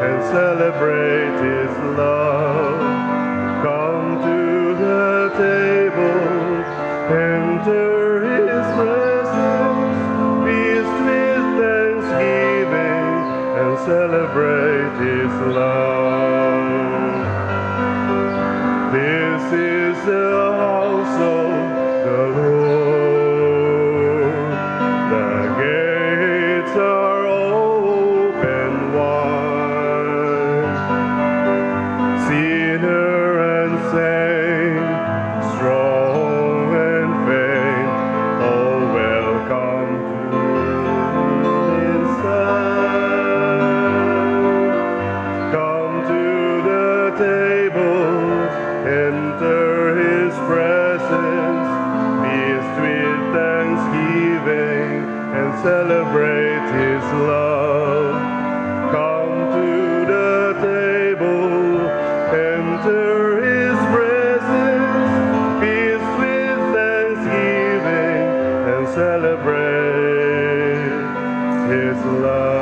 and celebrate His love. Come to the table, enter His presence, feast with thanksgiving, and celebrate His love. This is the house of the Lord. The gates are open wide. Sinner and saint, strong and faint, all welcome to this side. Come to the table, enter His presence, feast with thanksgiving, and celebrate His love. Come to the table, enter His presence, feast with thanksgiving, and celebrate His love.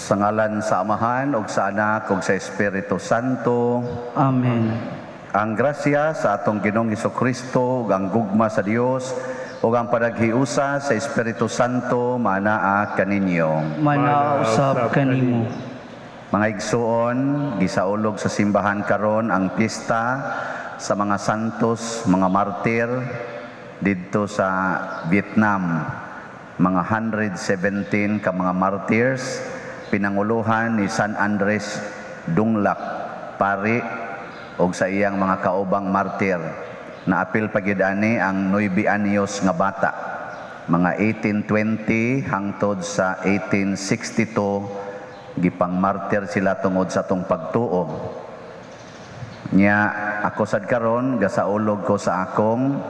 Sa ngalan sa Amahan ug sa Anak ug sa Espiritu Santo. Amen. Ang grasya sa atong Ginoong Hesukristo ug ang gugma sa Dios ug ang panaghiusa sa Espiritu Santo maanaa kaninyo. Manaa usab kanimo. Mga igsuon, gisaulog sa simbahan karon ang piyesta sa mga santos, mga martir didto sa Vietnam. Mga 117 ka mga martyrs, pinanguluhan ni San Andres Dunglak, pari og sa iyang mga kaubang martir. Naapil pa gyud ani ang 9 anyos nga bata. Mga 1820 hangtod sa 1862 gipang martir sila tungod sa atong pagtuo. Nya ako sad karon gasaulog ko sa akong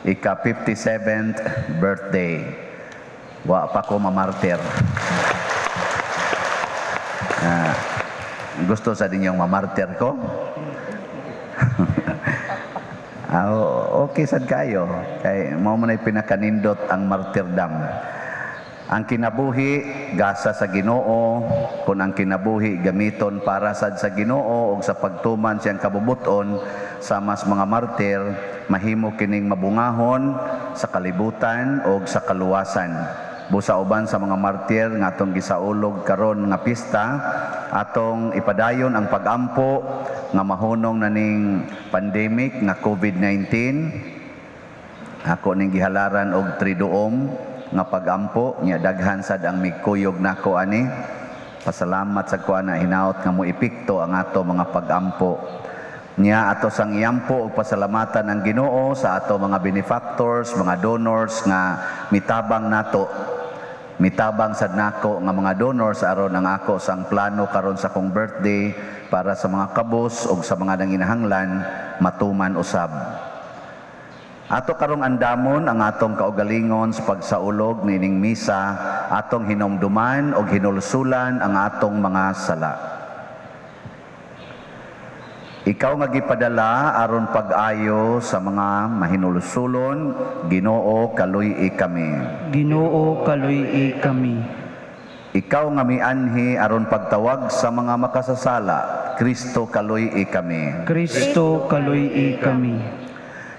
ika 57th birthday. Wa pa ko mamartir. Gusto sa ninyong mamartir ko? Okay sad kayo. Kay mao man ay pinakanindot ang martyrdom. Ang kinabuhi gasa sa Ginoo, kun ang kinabuhi gamiton para sad sa Ginoo ug sa pagtuman siyang kabubuton sa mas mga martir, mahimo kining mabungahon sa kalibutan ug sa kaluwasan. Busa uban sa mga martir nga atong gisaulog karon nga pista, atong ipadayon ang pagampo nga mahunong na ning pandemic nga COVID-19. Ako ning gihalaran og triduom nga pagampo, nya daghan sad ang migkuyog nako ani. Pasalamat sa kuan na hinaot nga moepekto ang ato mga pagampo. Nya ato sang iampo og pasalamatan ang Ginoo sa ato mga benefactors, mga donors nga mitabang nato. Mitabang sad nako nga mga donors aron ang ako sang plano karon sa akong birthday para sa mga kabus og sa mga nanginahanglan matuman usab. Ato karong andamon ang atong kaugalingon sa pagsaulog nining misa, atong hinumduman og hinulsulan ang atong mga sala. Ikaw nga gipadala aron pag-ayo sa mga mahinulsulon, Ginoo, kaluy-i kami. Ginoo, kaluy-i kami. Ikaw nga mianhi aron pagtawag sa mga makasasala, Kristo, kaluy-i kami. Kristo, kaluy-i kami.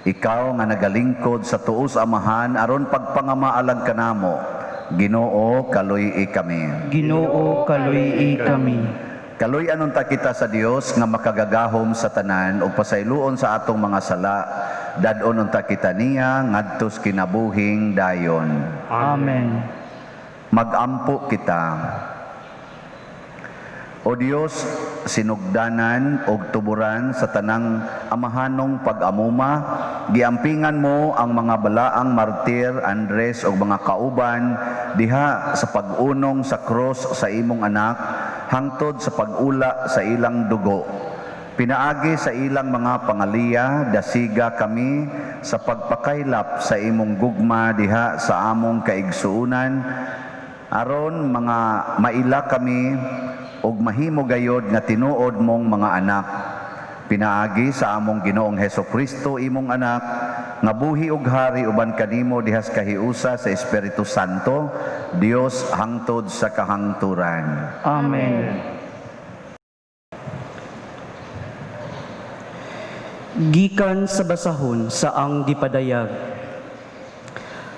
Ikaw nga nagalingkod sa tuos Amahan aron pagpangamaalag kanamo, Ginoo, kaluy-i kami. Ginoo, kaluy-i kami. Kaluy-an unta kita sa Dios nga makagagahom sa tanan ug pasayloon sa atong mga sala. Dad-on unta kita niya ngadto sa kinabuhing dayon. Amen. Magampo kita. O Dios, sinugdanan og tuburan sa tanang amahanong pag-amuma, giampingan mo ang mga balaang martir Andres ug mga kauban diha sa pag-unong sa krus sa imong anak hangtod sa pag-ula sa ilang dugo. Pinaagi sa ilang mga pangaliya, dasiga kami sa pagpakaylap sa imong gugma diha sa among kaigsuonan, aron mga maila kami ug mahimo gayod nga tinuod mong mga anak. Pinaagi sa among Ginoong Heso Kristo, imong anak, nga buhi ug hari uban kanimo diha sa kahiusa sa Espiritu Santo, Dios hangtod sa kahangturan. Amen. Gikan sa basahon sa ang gipadayag.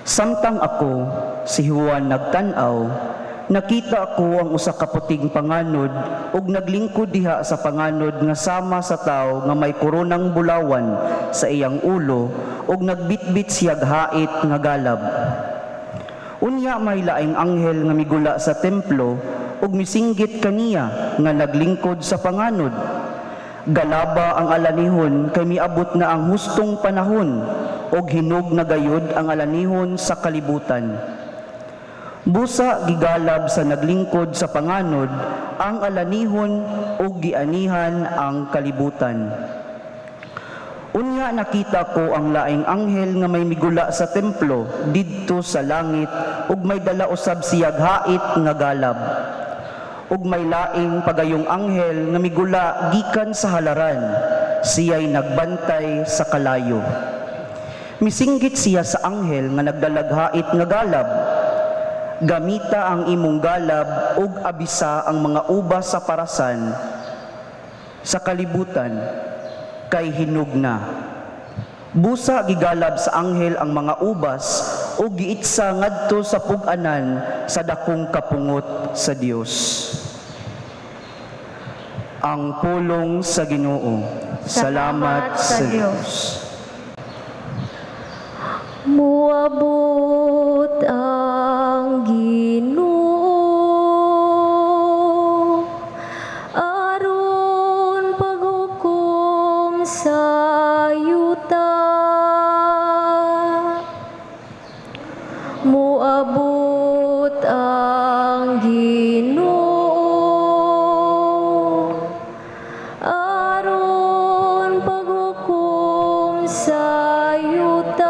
Samtang ako, si Juan, nagtan-aw, nakita ko ang usa ka puting panganod ug naglingkod diha sa panganod nga sama sa tawo nga may koronang bulawan sa iyang ulo ug nagbitbit siyag hait nga galab. Unya may laing anghel nga migula sa templo ug misinggit kaniya nga naglingkod sa panganod. Galaba ang alanihon kay miabot na ang hustong panahon ug hinog na gayud ang alanihon sa kalibutan. Busa gigalab sa naglingkod sa panganod ang alanihon ug gianihan ang kalibutan. Unya nakita ko ang laing anghel nga may migula sa templo didto sa langit ug may dala usab siyag hait nga galab. Ug may laing pagayong anghel nga migula gikan sa halaran, siya'y nagbantay sa kalayo. Misinggit siya sa anghel nga nagdalag hait nga galab. Gamita ang imong galab ug abisa ang mga ubas sa parasan sa kalibutan kay hinog na. Busa gigalab sa anghel ang mga ubas ug giitsa ngadto sa pug-anan sa dakong kapungot sa Dios. Ang pulong sa Ginoo. Salamat sa Dios. Muabot ang Ginoo aron paghukom sa yuta. Muabot ang Ginoo aron paghukom sa yuta.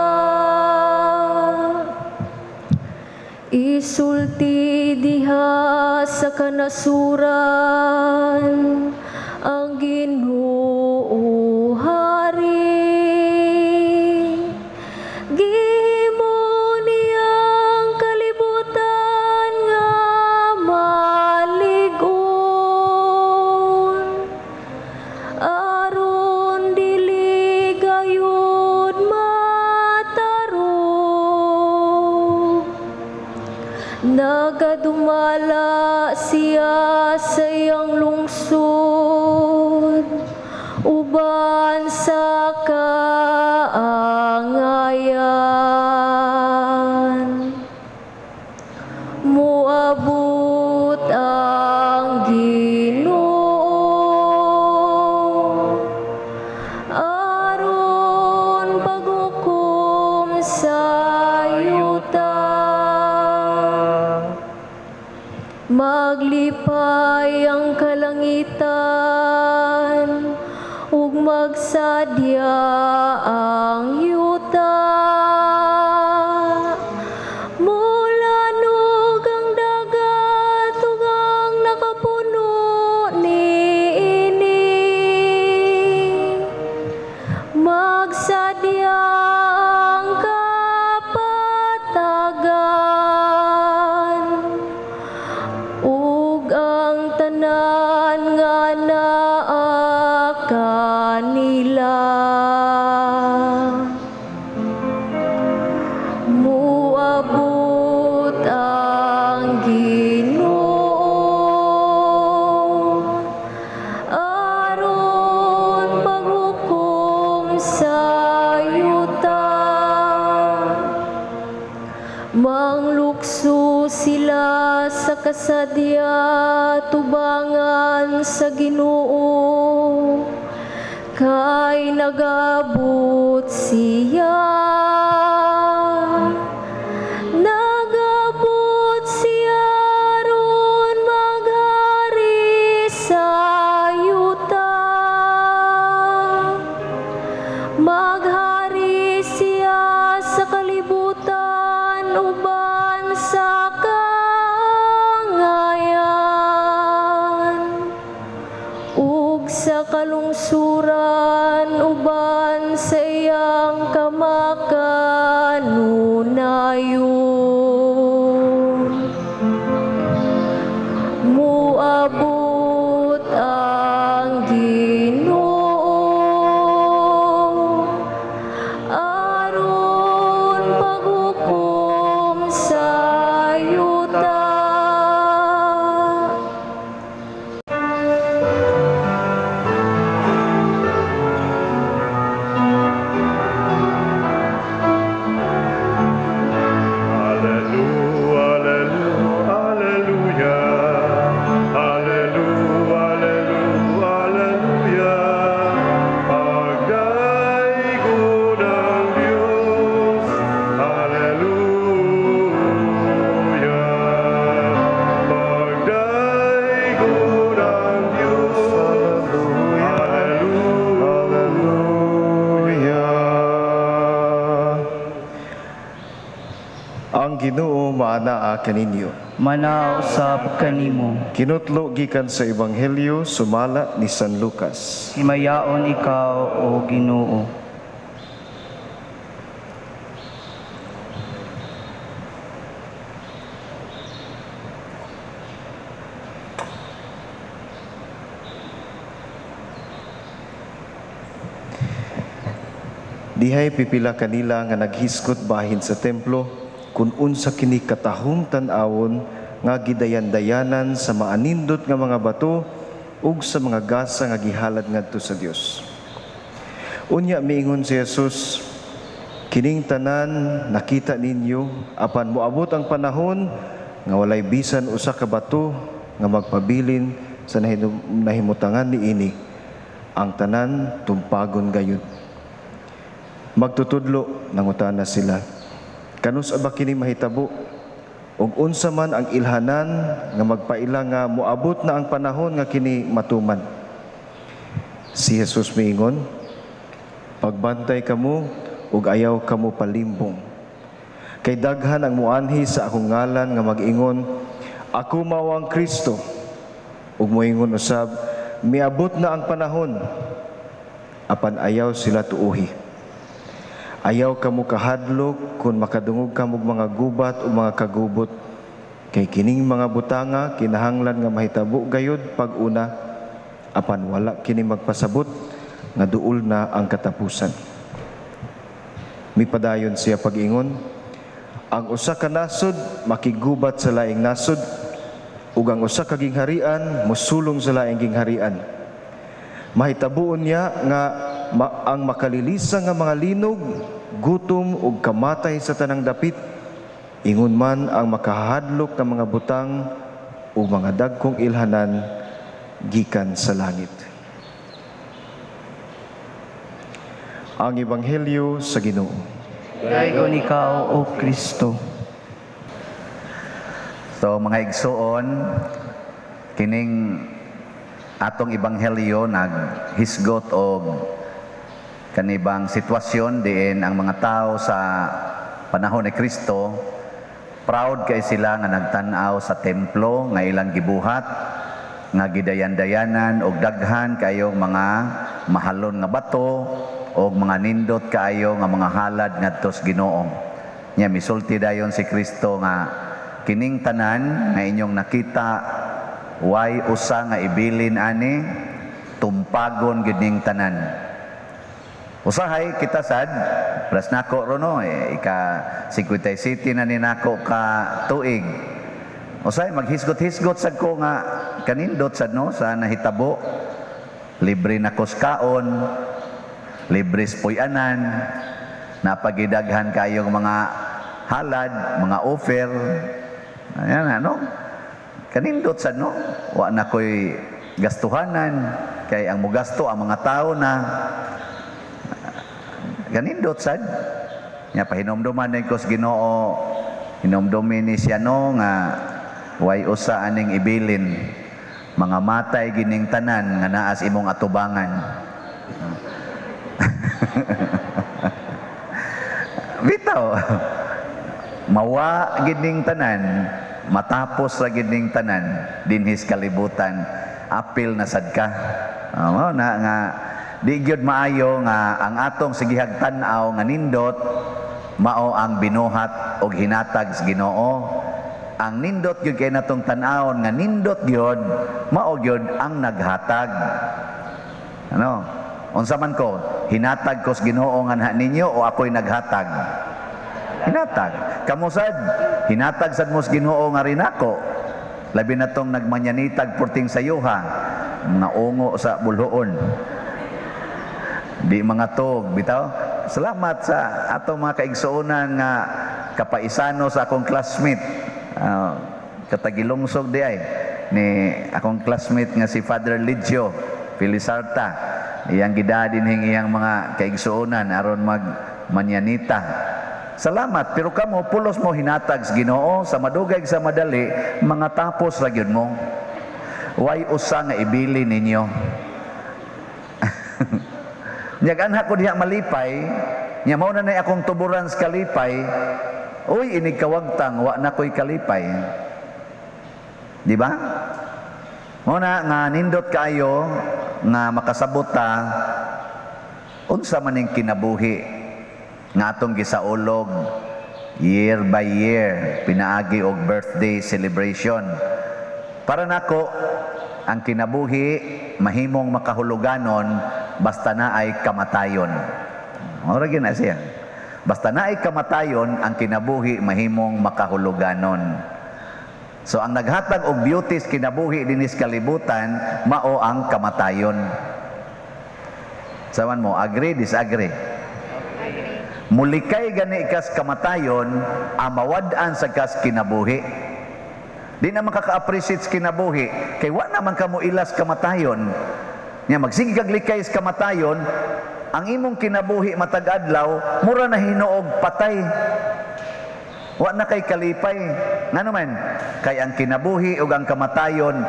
Isulti diha sa kanasuran ang Ginoo hari. Gihimo niyang kalibutan nga malig-on aron dili gayud matarog. Nagadumala siya sa iyang lungsod uban sa kaangayan. Muabot ang Ginoo aron paghukom sa yuta. Maglipay ang kalangitan ug magsadya ang yuta. Mulanog ang dagat ug ang nakapuno niini. Magsadya ang kapatagan ug ang tanan nga naa kanila. Nagasadya tubangan sa Ginoo, kay nagabot siya. Nagabot siya ron maghari sa yuta. Maghari siya sa kalibutan uban sa kangayan ug sa kalungsuran uban sa iyang kamakanunayon. Muabot ang Ginoo aron paghukom sa yuta. Alleluia, alleluia, alleluia. Alleluia, alleluia, alleluia. Pagdaygon ang Diyos. Alleluia. Pagdaygon ang Diyos. Alleluia. Ang Ginoo maanaa kaninyo. Manaa usab kanimo. Kinutlo gikan sa Ebanghelyo sumala ni San Lucas. Himayaon ikaw, o Ginoo. Dihay pipila kanila nga naghisgot bahin sa templo kun unsa kini katahom tan-awon nga gidayan-dayanan sa maanindot nga mga bato ug sa mga gasa nga gihalad ngadto sa Dios. Unya miingon si Jesus, kining tanan nakita ninyo apan moabot ang panahon nga walay bisan usa ka bato nga magpabilin sa nahimutangan niini. Ang tanan tumpagon gayud. Magtutudlo, nangutana sila, kanus-a ba kini mahitabo? Ug unsa man ang ilhanan nga magpaila nga moabot na ang panahon nga kini matuman? Si Jesus miingon, pagbantay kamo ug ayaw kamo palimbong. Kay daghan ang muanhi sa akong ngalan nga mag-ingon, ako mao ang Kristo. Ug moingon usab, miabot na ang panahon. Apan ayaw sila tuuhi. Ayaw kamo kahadlok kung makadungog kamo og mga gubat o mga kagubot. Kay kining mga butanga kinahanglan nga mahitabo gayud pag-una, apan wala kini magpasabot nga duol na ang katapusan. Mipadayon siya pag-ingon, ang usa ka nasod makigubat sa laing nasod, ug ang usa ka gingharian mosulong sa laing gingharian. Mahitabuon niya nga ang makalilisa nga mga linog, gutom ug kamatay sa tanang dapit, ingon man ang makahadlok nga mga butang ug mga dagkong ilhanan gikan sa langit. Ang Ebanghelyo sa Ginoo. Daygon ikaw, O Kristo. So mga igsuon, kining atong ebanghelyo naghisgot og kanibang sitwasyon diin ang mga tao sa panahon ni Kristo proud kay sila nga nagtan-aw sa templo nga ilang gibuhat nga gidayan-dayanan og daghan kayong mga mahalon nga bato og mga nindot kaayo nga mga halad ngadto sa Ginoo. Nya misulti dayon si Kristo nga kining tanan nga inyong nakita way usa nga ibilin ani, tumpagon gyud ning tanan. Usahay kita sad, plus nako ro no, ika 57 na ni nako ka tuig. Usahay maghisgot-hisgot sad ko nga kanindot sad no sa nahitabo. Libre na kos kaon, libre puy-anan, napagidaghan kayong mga halad, mga offer. Ayan ano? Kanindot sad, no? Wa na ko'y gastuhanan kay ang mugasto ang mga tao na. Kanindot sad. Nya pahinomduman din ko sa Ginoo, hinomdumi ni siya, no, nga way usa aning ibilin, mga matay gining tanan nga naas imong atubangan. Bitaw, mawa gining tanan, matapos ra gining tanan dinhis kalibutan, apil na sad ka. Mao na nga di gyud maayo nga ang atong sigihag tan-aw nga nindot mao ang binuhat og hinatag sa Ginoo. Ang nindot gyud kay natong tan-awon nga nindot gyud mao gyud ang naghatag. Ano? Unsa man ko, hinatag ko sa Ginoo nga ninyo o ako'y naghatag? Hinatag. Kamo sad, hinatag sad mo sa Ginoo nga rinako. Labi na tong nagmanyanitag porting sayuha, mga ungo sa bulhoon. Di mga tog, bitaw. Salamat sa atong mga kaigsuonan nga kapaisano sa akong classmate. Katagilungsog di ay ni akong classmate nga si Father Lidio Felizarta. Iyang gidadin hing iyang mga kaigsuonan aron magmanyanita. Salamat, pero kamo pulos mo hinatag sa Ginoo sa madugay sa madali, mga tapos ra gyud mo. Way usa nga ibili ninyo. Nya anha ko diha malipay, nya mao na nay akong tuburan sa kalipay. Uy, inig kawagtang wa na ko'y kalipay. Di ba? Mao na nga nindot kaayo nga makasabot ta unsa man ning kinabuhi nga atong gisaulog year by year pinaagi og birthday celebration. Para nako ang kinabuhi mahimong makahuluganon basta na ay kamatayon. Mao ra gyud na siya. Basta na ay kamatayon, ang kinabuhi mahimong makahuluganon. So ang naghatag og beauty sa kinabuhi dinis kalibutan mao ang kamatayon. Sawan mo, agree, disagree? Agree. Mulikay gani kas kamatayon, amawad-an sa kas kinabuhi. Di na makaka-appreciate sa kinabuhi kay wa naman kamo ilas kamatayon. Nya magsige kag likay sa kamatayon, ang imong kinabuhi matag adlaw mura na hinuog patay. Wa na kay kalipay. Ngano man? Kay ang kinabuhi ug ang kamatayon,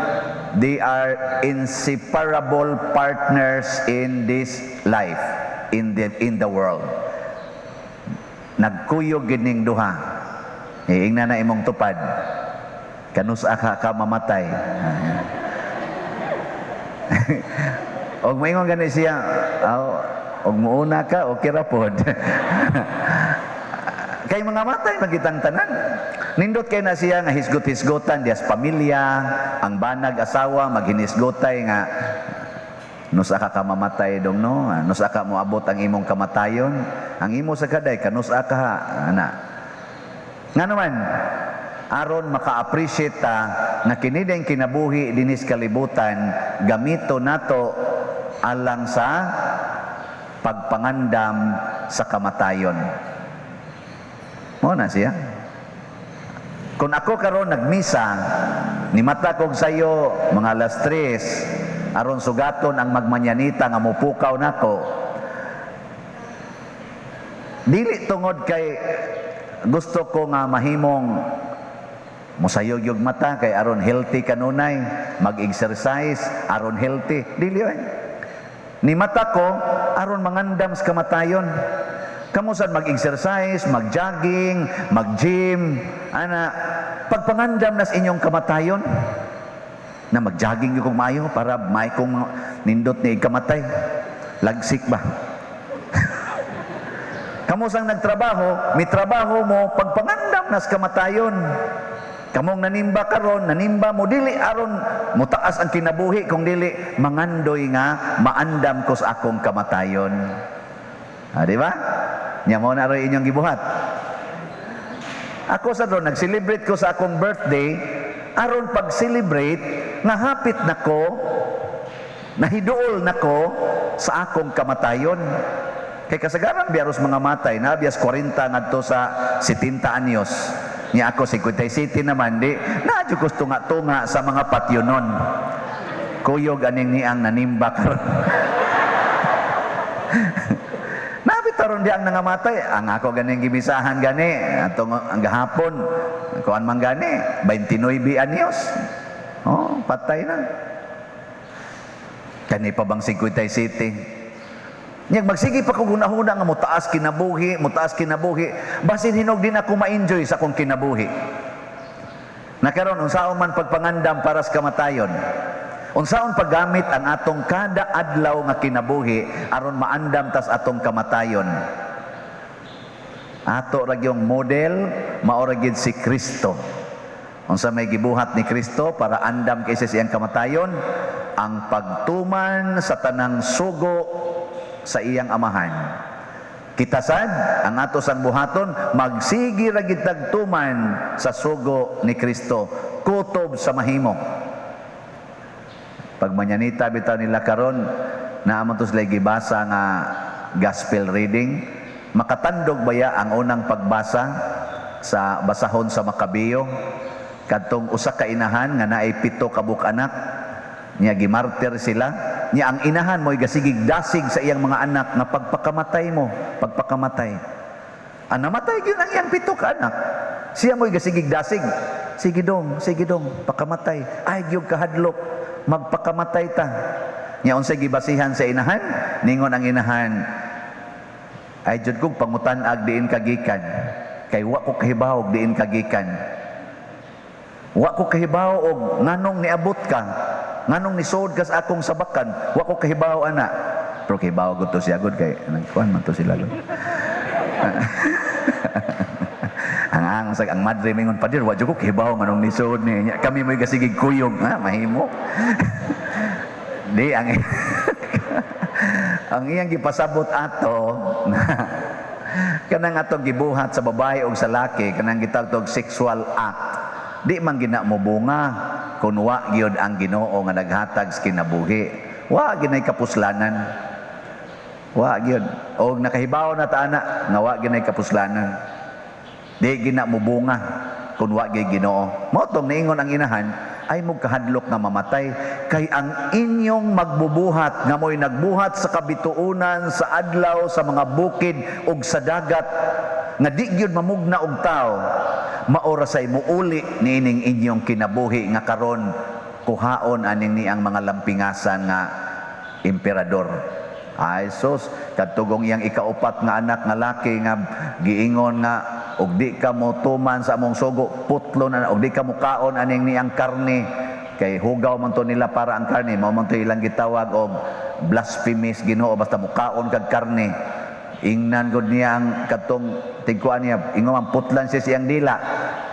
they are inseparable partners in this life, in the world. Nagkuyog gining duha. Iingna na imong tupad. Kanus-a ka mamatay? Og moingon gani siya, og muuna ka, okay ra pod. Kay mga matay magitang tanan. Nindot kay na siya nga hisgot-hisgotan dias pamilya, ang banag asawa maghinisgotay nga nusa ka mamatay dong, no, nusa ka moabot ang imong kamatayon, ang imo sa kaday kanusa ka ha, ana. Ngano man, aron maka-appreciate ta nga kini ding kinabuhi dinis kalibutan gamito nato alang sa pagpangandam sa kamatayon. Mao na siya. Kung ako karon nagmisa, nimata kog sayo mga alas 3, aron sugaton ang magmanyanita nga mopukaw nako. Dili tungod kay gusto ko nga mahimong mosayog yung mata kay aron healthy kanunay, mag-exercise aron healthy. Dili oy. Ni mata ko aron mangandam sa kamatayon. Kamo sad mag-exercise, mag-jogging, mag-gym, ana, pagpangandam nas inyong kamatayon, na mag-jogging yung kong maayo para may kong nindot ni ikamatay. Lagsik ba? Kamo sang nagtrabaho, may trabaho mo, pagpangandam nas kamatayon. Kamong nanimba karon, nanimba mo, dili aron mutaas ang kinabuhi, kung dili mangandoy nga maandam ko sa akong kamatayon. Ah, di ba? Nya mo na rin inyong gibuhat. Ako sa doon, nag-celebrate ko sa akong birthday, aron pag-celebrate, nga hapit na ko, nahiduol na ko sa akong kamatayon. Kay kasagaran biyaros mga matay, na bias 40 ngadto sa 70 anyos. Nya ako 57 naman di na jud ko tunga-tunga sa mga patyonon. Kuyog aning niang nanimba karon. Nabi taron di ang nangamatay, ang ako ganing gimisahan gani atong ang gahapon kuan man gani 29 anyos. Oh, patay na. Kani pa bang 57? Nyag magsige pa kog hunahuna nga motaas kinabuhi, motaas kinabuhi, basin hinog din ako ma-enjoy sa akong kinabuhi. Nakaron unsaon man pagpangandam para sa kamatayon? Unsaon paggamit ang atong kada adlaw nga kinabuhi aron maandam tas atong kamatayon? Ato ra gyung model mao ra gyud si Kristo. Unsa may gibuhat ni Kristo para andam kaysa siyang kamatayon? Ang pagtuman sa tanang sugo sa iyang amahan. Kita sad ang ato sang buhaton magsigi ra gid tagtuman sa sugo ni Kristo kutob sa mahimo. Pag manyanita bitaw nila karon naa man to sila gibasa nga gospel reading, makatandog baya ang unang pagbasa sa basahon sa Makabiyo kadtong usa ka inahan nga naay 7 ka buok anak niya gimartir sila. Niya ang inahan mo'y gasigig dasig sa iyang mga anak nga pagpakamatay mo, pagpakamatay. Ang namatay gyud ang iyang 7 ka anak. Siya mo'y gasigig dasig. Sige dong, pakamatay. Ay gyud kahadlok, magpakamatay ta. Niya unsay gibasihan sa inahan? Ningon ang inahan, ay jud kog pangutan-ag diin kagikan. Kay wa ko kahibaw og diin kagikan. Wa ko kahibaw og nganong niabot ka. Nganong nisood ka sa akong sabakan, wa ko kahibaw ana. Pero kahibaw gud to siya gud kay nagkuan man to sila gud. Ang ang madre mingon padir, wa jud ko kahibaw nganong nisood ni. Kami mo'y gasigig kuyog, ha, mahimo. Di ang ang iyang gipasabot ato na kanang atong gibuhat sa babae og sa laki, kanang gitawag sexual act. Di man gina mo bunga kun wa gyud ang Ginoo nga naghatag sa kinabuhi. Wa ginay kapuslanan. Wa gyud. Og nakahibaw na ta ana nga wa ginay kapuslanan. Di gina mo bunga kun wa gyud Ginoo. Mao tong niingon ang inahan, ay mo kahadlok nga mamatay kay ang inyong magbubuhat nga mo'y nagbuhat sa kabituonan, sa adlaw, sa mga bukid ug sa dagat nga di gyud mamugna og tawo, maora say muuli niining inyong kinabuhi nga karon kuhaon aning ni ang mga lampingasan nga emperador. Ay sus, kadtugong iyang ikaupat nga anak nga laki nga giingon nga og di ka mo tuman sa among sugo, putlo na, og di ka mo kaon aning niyang karne kay hugaw man to nila para ang karne, mao man to ilang gitawag og blasphemous Ginoo basta mukaon kag karne. Ingnan gud niya ang katong tigkuan niya, ingon man putlan siya siyang dila.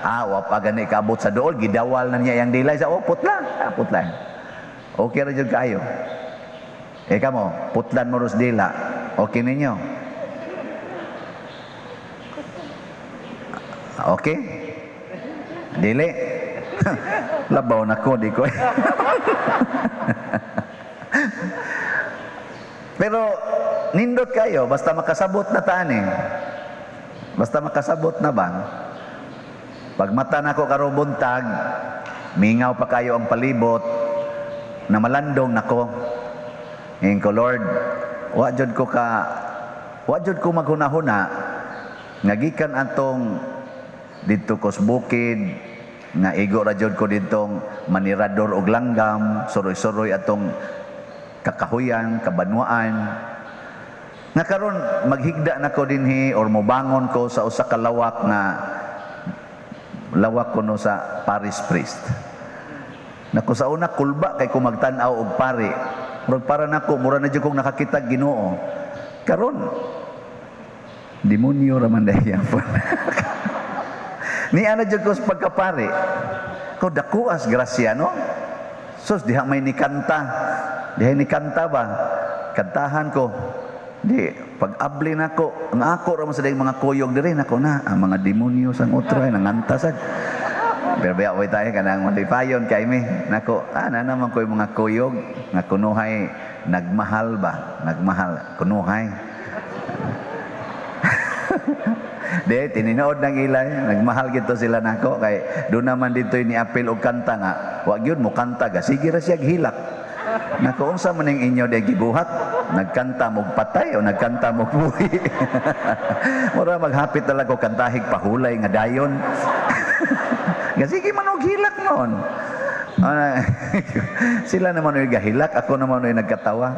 Ah, wa pa gani kaabot sa duol, gidawal na niya iyang dila sa oh putlan, ah, putlan. Okay ra jud kaayo. Eh kamo, putlan mo ros dila. Okay ninyo? Okay? Dili. Labaw na ko, di ko. Pero nindot kayo, basta makasabot na taan eh. Basta makasabot na ba? Pag mata na ko karong buntag, mingaw pa kayo ang palibot, na malandong nako. Ngayon ko, Lord, wa jud ko maghuna-huna, nga gikan atong didto ko sa bukid, nga igo ra jud ko didtong manirador og langgam, suroy-suroy atong kakahuyan, kabanwaan. Nga karon maghigda na ko dinhi or mobangon ko sa usa ka lawak na lawak kuno sa parish priest. Nako sa una kulba kay ko magtan-aw og pari. Murag para nako mura na jud kong nakakita Ginoo. Karon demonyo ra man dahi yapon. Ni ana jud ko sa pagkapari. Ko dakuas grasya no. Sus diha may nikanta. Diha nikanta ba? Kantahan ko. Di pag-abli nako, ang ako ra man sa dayang mga kuyog diri nako na ang mga demonyo sang otro ay nanganta sad. Pero baya way tayo kanang malipayon kay mi. Nako, ana naman koy mga kuyog nga kunuhay nagmahal ba? Nagmahal kunuhay. Di, tininood ng ilay. Nagmahal gito sila nako. Kay doon naman dito ni apil og kanta nga. Wag yun mo kanta ga. Sige ra siya hilak. Nako, unsa man ning inyo di gibuhat? Nagkanta mog patay o nagkanta mog buhi? Mura maghapit talaga ko kantahig pahulay nga dayon. Nga sige man og hilak noon. Sila naman oy gahilak, ako naman oy nagkatawa.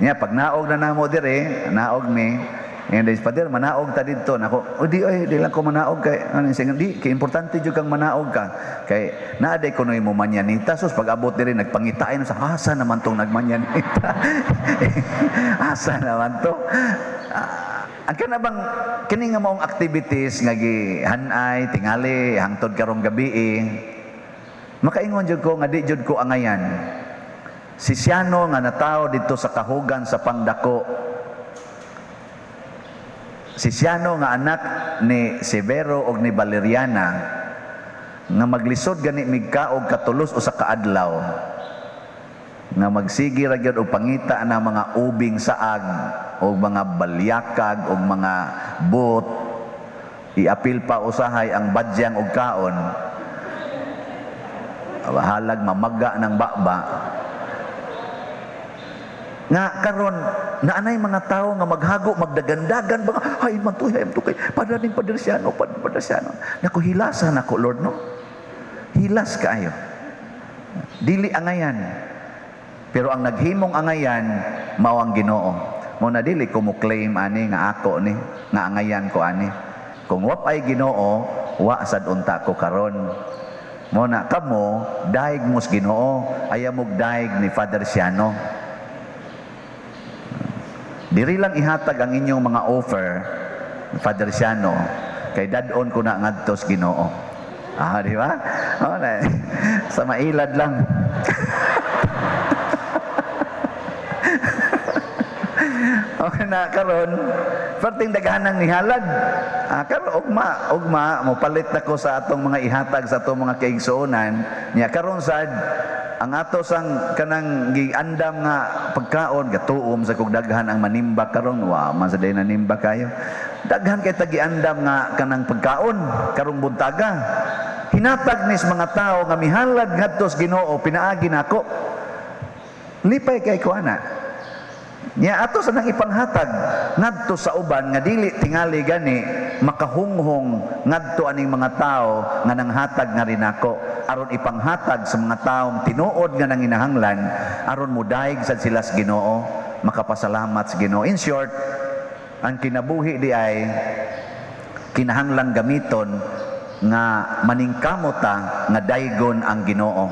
Nya pag naog na namo dire, naog mi. And this pader manaog ta didto nako. O di oy, di lang ko manaog kay ano sige di kay importante jud kang manaog ka. Kay naa day kunoy mo manyanita sus pag abot diri nagpangitain sa asa naman tong nagmanyanita. Asa naman to? Ang kana bang kini nga maong activities nga gihanay tingali hangtod karong gabi makaingon jud ko nga di jud ko angayan. Si Siano nga natawo didto sa kahugan sa Pangdako. Si Siano nga anak ni Severo og ni Valeriana nga maglisod gani migkaog katulos usa ka adlaw nga magsigi ra gyud og pangita na mga ubing saag og mga balyakag og mga bot, iapil pa usahay ang badyang og kaon, halag mamaga ng baba. Nga karon naanay mga tao nga maghago magdagandagan ba ay man to ay man kay padaning padersyano padersyano. Nako hilasan nako Lord no. Hilas kaayo. Dili angayan. Pero ang naghimong angayan mao ang Ginoo. Mo na dili ko mo claim ani nga ako ni nga angayan ko ani. Kung wa ay Ginoo, wa sad unta ko karon. Mo na kamo daig mos Ginoo, ayaw mog daig ni Father Siano. Diri lang ihatag ang inyong mga offer, Father Siano, kay dad-on ko na ngadto sa Ginoo. Ah, di ba? Oh, na, sa mailad lang. Okay na karon, perting daghan ang nihalad. Ah, karon ugma, ugma mopalit nako sa atong mga ihatag sa atong mga kaigsuonan. Nya karon sad ang ato sang kanang giandam nga pagkaon gatuom sa kog daghan ang manimba karon, wa man sa day nanimba kayo. Daghan kay tagiandam nga kanang pagkaon karong buntaga. Hinatag nis mga tawo nga mihalad ngadto sa Ginoo pinaagi nako. Lipay kay ko ana. Nya ato sa nang ipanghatag ngadto sa uban nga dili tingali gani makahunghong ngadto aning mga tawo nga nanghatag nga rinako aron ipanghatag sa mga taong tinuod nga nanginahanglan aron modaig sad sila sa Ginoo, makapasalamat sa Ginoo. In short, ang kinabuhi di ay kinahanglang gamiton nga maningkamot ta nga daygon ang Ginoo.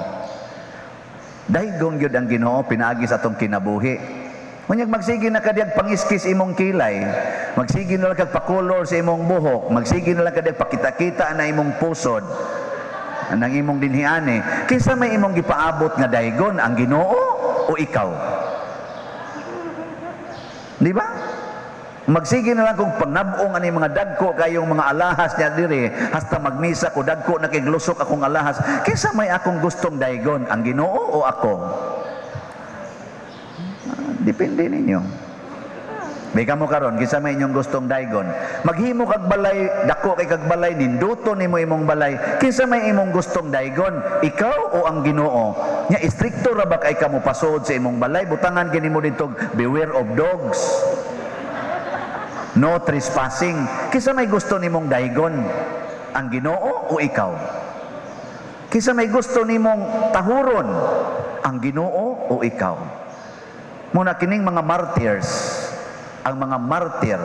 Daygon gyud ang Ginoo pinaagi sa atong kinabuhi. Unyag magsige na kadyag pangiskis imong kilay, magsige na lang kag pakolor sa imong buhok, magsige na lang kadyag pakita-kita na imong pusod, nang imong dinhiani. Kinsa may imong gipaabot nga daygon, ang Ginoo o ikaw? Di ba? Magsige na lang kung pangnab-ong ani mga dagko kayong mga alahas niya diri, hasta magmisa ko dagko na kay glusok akong alahas. Kinsa may akong gustong daygon, ang Ginoo o ako? Depende ninyo. Bika mo karon, kinsa may inyong gustong daygon. Maghimo kag balay, dako kay kag balay, ninduto nimo imong balay. Kinsa may imong gustong daygon, ikaw o ang Ginoo? Nya istrikto ra ba kay ka mopasod sa imong balay? Butangan gini mo didto, beware of dogs. No trespassing. Kinsa may gusto nimong daygon, ang Ginoo o ikaw? Kinsa may gusto nimong tahuron, ang Ginoo o ikaw? Muna kining mga martyrs, ang mga martyr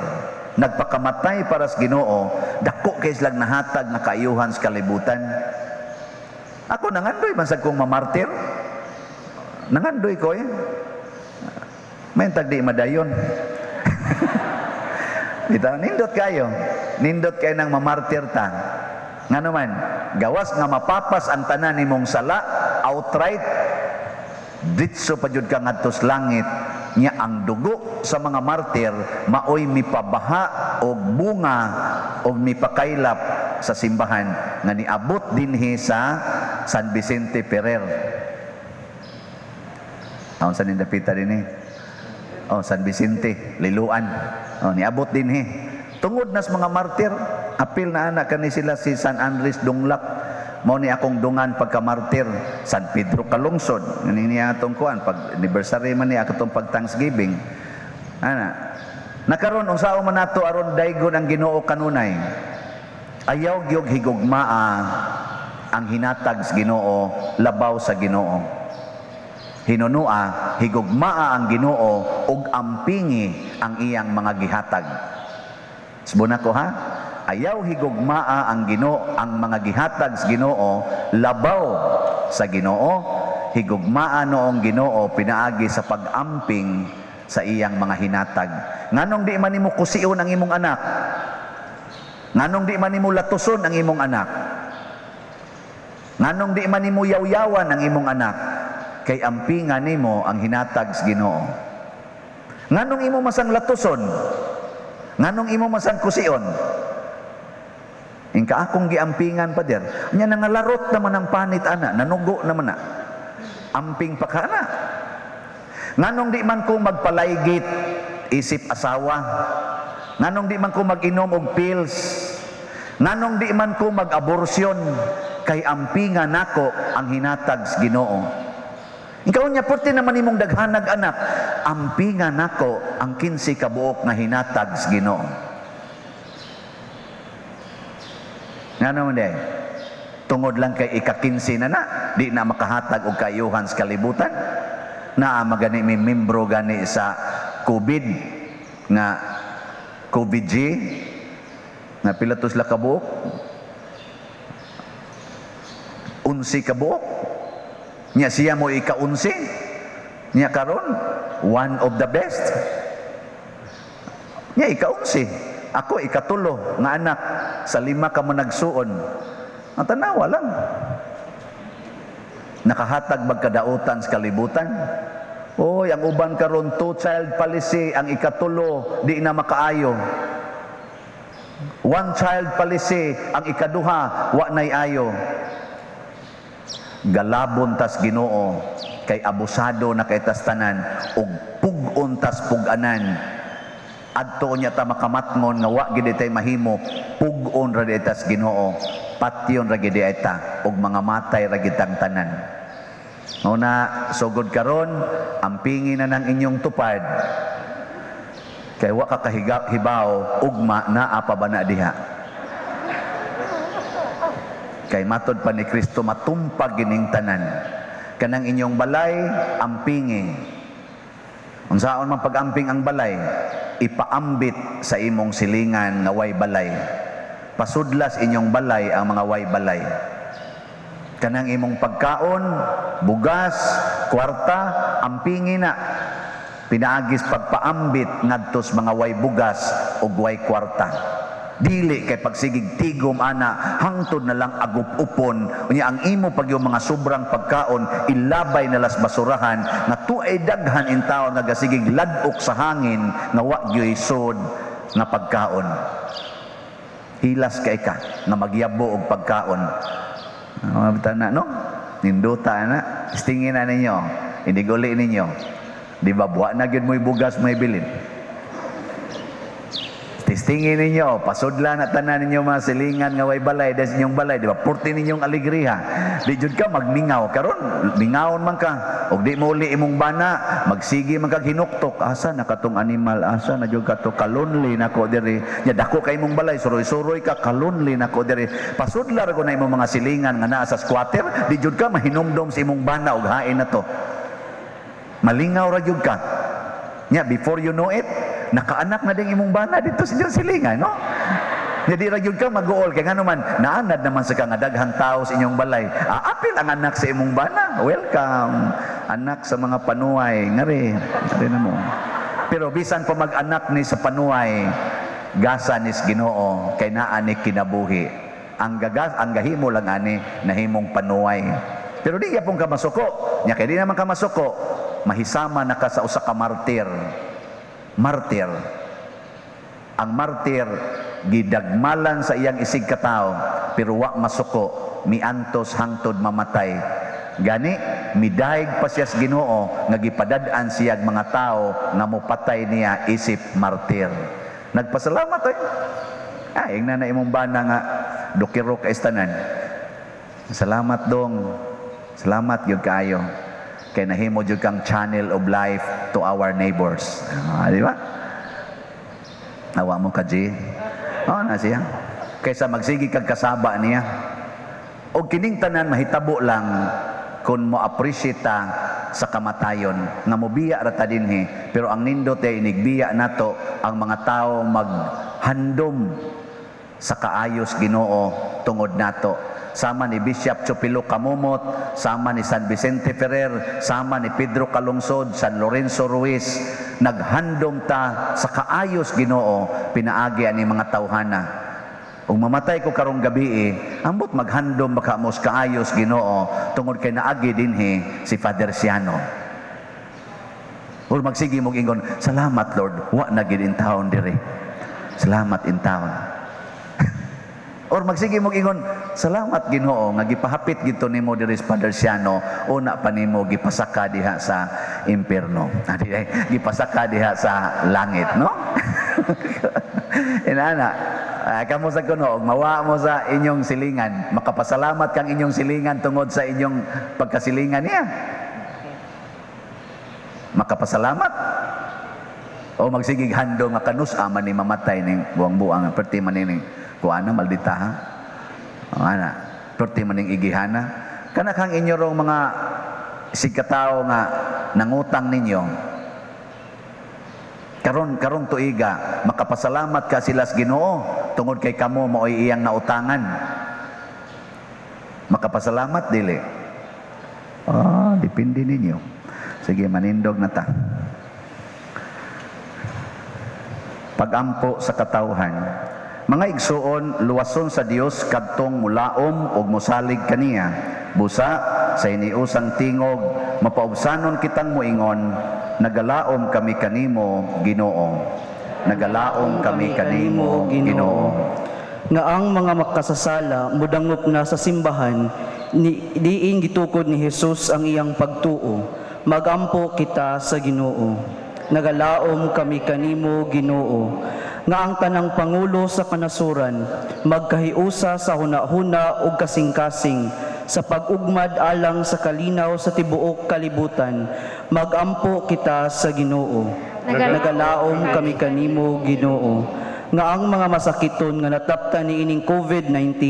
nagpakamatay para sa Ginoo, dako kay silang nahatag nga kaayuhan sa kalibutan. Ako nangandoy man sad kong mamartir. Nangandoy ko eh. May tagdi madayon. Bitaw nindot kayo. Nindot kayo nang mamartir ta. Ngano man, gawas nga mapapas ang tanan nimong sala outright, ditso pa jud ka ngadto sa langit. Nya ang dugo sa mga martir maoy mipabaha og bunga og mipakaylap sa simbahan nga niabot dinhi sa San Vicente Ferrer. Aon sa nindapita dinhi? Oh, San Vicente, Liloan. Oh, niabot dinhi. Tungod nas mga martir, apil na ana kani sila si San Andres Dunglak. Mao ni akong dungan pagka-martir, San Pedro Kalungsod. Ngani niya atong kuan pag anniversary man niya atong pag Thanksgiving. Ana. Nakaron unsaon man nato aron daygon ang Ginoo kanunay? Ayaw gyud higugmaa ang hinatag sa Ginoo labaw sa Ginoo. Hinunua higugmaa ang Ginoo ug ampingi ang iyang mga gihatag. Subona ko ha? Ayaw higugmaa ang Ginoo ang mga gihatag sa Ginoo labaw sa Ginoo. Higugmaa noong Ginoo pinaagi sa pag-amping sa iyang mga hinatag. Nganong di man nimo kusion ang imong anak? Nganong di man nimo latuson ang imong anak? Nganong di man nimo yawyawan ang imong anak? Kay ampingan nimo ang hinatag sa Ginoo. Nganong imo masang latuson? Nganong imo masang kusion? Ingka akong giampingan, pader. Nya nangalarot naman ang panit ana, nanugo naman na. Amping pa ka na. Nganong di man ko magpalaygit isip asawa? Nganong di man ko mag-inom og pills? Nganong di man ko mag-aborsyon? Kay ampingan nako ang hinatag sa Ginoo. Ikaw niya, purti naman imong daghanag anak, ampingan nako ang 15 ka buok nga hinatag sa Ginoo. Ngano man day? Tungod lang kay ika-15 na na, di na makahatag og kaayuhan sa kalibutan. Naa magani mi membro gani sa COVID nga COVID G nga pila to sila kabuok? 11 kabuok. Nya siya mo ika-11. Nya karon one of the best. Nya ika-11. Ako ikatulo nga anak sa 5 ka managsuon. Ang tanawa lang. Nakahatag magkadautan sa kalibutan. Oy, ang uban karon two child policy, ang ikatulo di na makaayo. One child policy, ang ikaduha wa nay ayo. Galabon tas Ginoo kay abusado na kay tas tanan ug pug-on tas pug-anan. Adto niya ta makamatngon nga wa gid tay mahimo, pug-on ra di tas Ginoo, patyon ra gid ta ug mga matay ra gid tang tanan. Mao na sugod karon ampingi na nang inyong tupad. Kay wa ka kahibaw ugma naa pa ba na diha. Kay matod pa ni Kristo matumpag gining tanan. Kanang inyong balay ampingi. Unsaon man pag-amping ang balay? Ipaambit sa imong silingan nga way balay. Pasudlas inyong balay ang mga way balay. Kanang imong pagkaon, bugas, kwarta, ampingi na. Pinaagis pagpaambit ngadtos mga way bugas ug way kwarta. Dili kay pagsigig tigom ana, hangtod na lang agup-upon. Unya ang imo pag yung mga sobrang pagkaon ilabay na las basurahan nga tuay daghan in taon nga gasigig ladok sa hangin nga wa gyoy sod nga pagkaon. Hilas kay ka nga magyabo og pagkaon. Mga bitana no? Ninduta na, istingin na ninyo, iniguli ninyo. Di ba buwa na gyud mo'y bugas may bilin? Testingin ninyo, pasudla na tanan ninyo mga silingan nga way balay, des inyong balay, di ba? Purti ninyong alegriha. Di jud ka magmingaw karon, mingawon man ka. Og di mo uli imong bana, magsigi man kag hinuktok. Asa na katong animal, asa na jud kato kalonely nako diri. Nya dako kay imong balay, suroy-suroy ka kalonely nako diri. Pasudla ra ko na imong mga silingan nga naa sa squatter, di jud ka mahinumdom sa imong bana og hain na to. Malingaw ra jud ka. Nya before you know it, nakaanak na ding imong bana dito sa inyong silingan, no? Nya di ra gyud ka mag-uol kay ngano man naanad naman sa ka nga daghang tao sa inyong balay. Aapil ang anak sa imong bana. Welcome anak sa mga panuay, ngari, ngari na mo. Pero bisan pa mag-anak ni sa panuay, gasa nis Ginoo kay naa ni kinabuhi. Ang gagas, ang gahimo lang ani nahimong panuay. Pero di gyapon ka masuko. Nya kay di naman ka masuko, mahisama na ka sa usa ka martir. Martir. Ang martir gidagmalan sa iyang isig katawo pero wa masuko, miantos hangtod mamatay. Gani midayeg pa siya sa Ginoo nga gipadad-an siyag mga tawo nga mopatay niya isip martir. Nagpasalamat ay. Ah, ingna na imong bana nga dokiro ka istanan. Salamat dong. Salamat gyud kaayo. Kay nahimo jud kang channel of life to our neighbors. Ah, di ba? Awa mo ka, G. Oo na siya. Kaysa magsigi kag kasaba niya. O kining tanan mahitabo lang kung mo appreciate ta sa kamatayon nga mobiya ra ta dinhi, pero ang nindot ay inigbiya nato ang mga tao maghandom sa kaayos Ginoo tungod nato, sama ni Bishop Chupilo Camomot, sama ni San Vicente Ferrer, sama ni Pedro Calungsod, San Lorenzo Ruiz. Naghandom ta sa kaayos Ginoo pinaagi ani mga tawhana. Ug mamatay ko karong gabi eh, ambot maghandom baka mo sa kaayos Ginoo tungod kay naagi dinhi si Father Siano. Or magsige mog ingon, "Salamat Lord, wa na gid in taon diri. Salamat in taon." Or magsige mog ingon, "Salamat Ginoo nga gipahapit gito nimo diri sa Father Siano, una pa nimo gipasaka diha sa impierno." Ah, di, ay, gipasaka diha sa langit, no? Inana, ah, kamo sa kuno, mawa mo sa inyong silingan, makapasalamat kang inyong silingan tungod sa inyong pagkasilingan niya. Makapasalamat. O magsigig handom nga kanus ama ni mamatay ning buang-buang, perti man ning kuana maldita ha. O ana, perti man ning igihana. Kana kang inyo rong mga sigkatao nga nangutang ninyo. Karon karong tuiga, makapasalamat ka sila sa Ginoo tungod kay kamo maoy iyang nautangan. Makapasalamat dili? Ah, depende ninyo. Sige, manindog na ta. Pagampo sa katawhan. Mga igsuon, luwason sa Dios kadtong mulaom ug mosalig kaniya. Busa sa iniusang tingog, mapaubsanon kitang moingon, nagalaom kami kanimo, Ginoo. Nagalaom kami kanimo, Ginoo. Nga ang mga makasasala mudangop na sa simbahan, ni, diin gitukod ni Jesus ang iyang pagtuo. Magampo kita sa Ginoo. Nagalaom kami kanimo, Ginoo. Nga ang tanang pangulo sa kanasuran magkahiusa sa hunahuna ug kasing-kasing sa pag-ugmad alang sa kalinaw sa tibuok kalibutan. Magampo kita sa Ginoo. Nagalaom kami kanimo, Ginoo. Nga ang mga masakiton nga nataptan niining COVID-19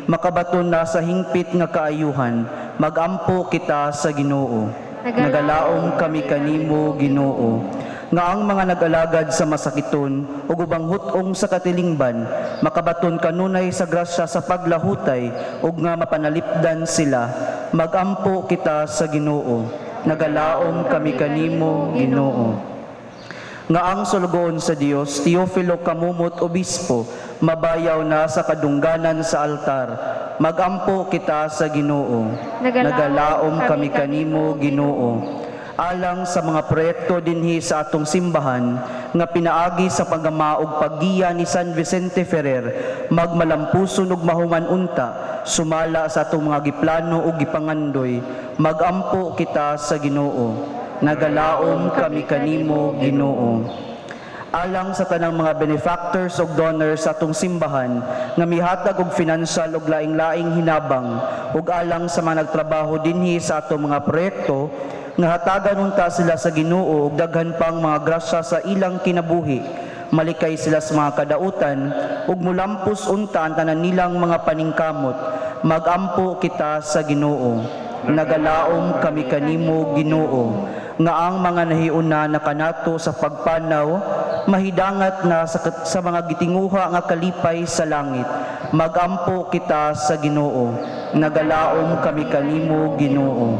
makabaton na sa hingpit nga kaayuhan. Magampo kita sa Ginoo. Nagalaom kami kanimo, Ginoo. Nga ang mga nag-alagad sa masakiton ug ubang hut-ong sa katilingban makabaton kanunay sa grasya sa paglahutay ug nga mapanalipdan sila. Magampo kita sa Ginoo. Nagalaom kami kanimo, Ginoo. Nga ang sulugoon sa Dios, Teofilo Camomot Obispo, mabayaw na sa kadungganan sa altar. Magampo kita sa Ginoo. Nagalaom kami kanimo, Ginoo. Alang sa mga proyekto dinhi sa atong simbahan nga pinaagi sa paggama ug paggiya ni San Vicente Ferrer, magmalampuson ug mahuman unta sumala sa atong mga giplano ug gipangandoy. Magampo kita sa Ginoo. Nagalaom kami kanimo, Ginoo. Alang sa tanang mga benefactors ug donors sa atong simbahan nga mihatag og financial ug laing-laing hinabang, ug alang sa mga nagtrabaho dinhi sa atong mga proyekto, nga hatagan unta sila sa Ginoo og daghan pang mga grasya sa ilang kinabuhi, malikay sila sa mga kadautan ug mulampos unta ang tanan nilang mga paningkamot. Magampo kita sa Ginoo. Nagalaom kami kanimo, Ginoo. Nga ang mga nahiuna na kanato sa pagpanaw mahidangat na sa mga gitinguha nga kalipay sa langit. Magampo kita sa Ginoo. Nagalaom kami kanimo, Ginoo.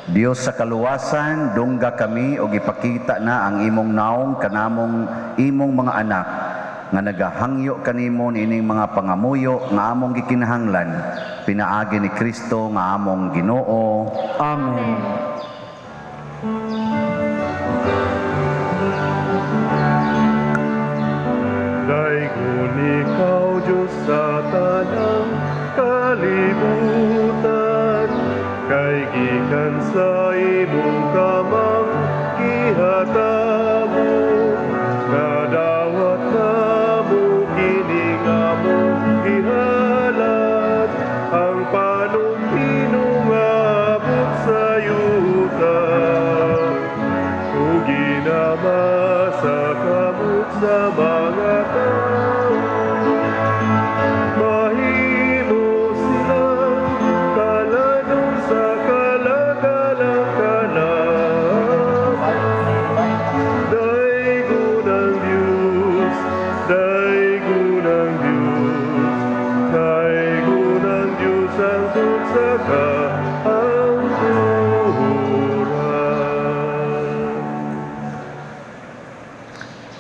Dios sa kaluwasan, dungga kami og ipakita na ang imong naong kanamong imong mga anak nga nagahangyo kanimo niining mga pangamuyo nga among gikinahanglan pinaagi ni Kristo nga among Ginoo. Amen. Daygon ikaw, Diyos, sa tanang kalibutan, kay gikan sa imong kamang gihatabo, nadawat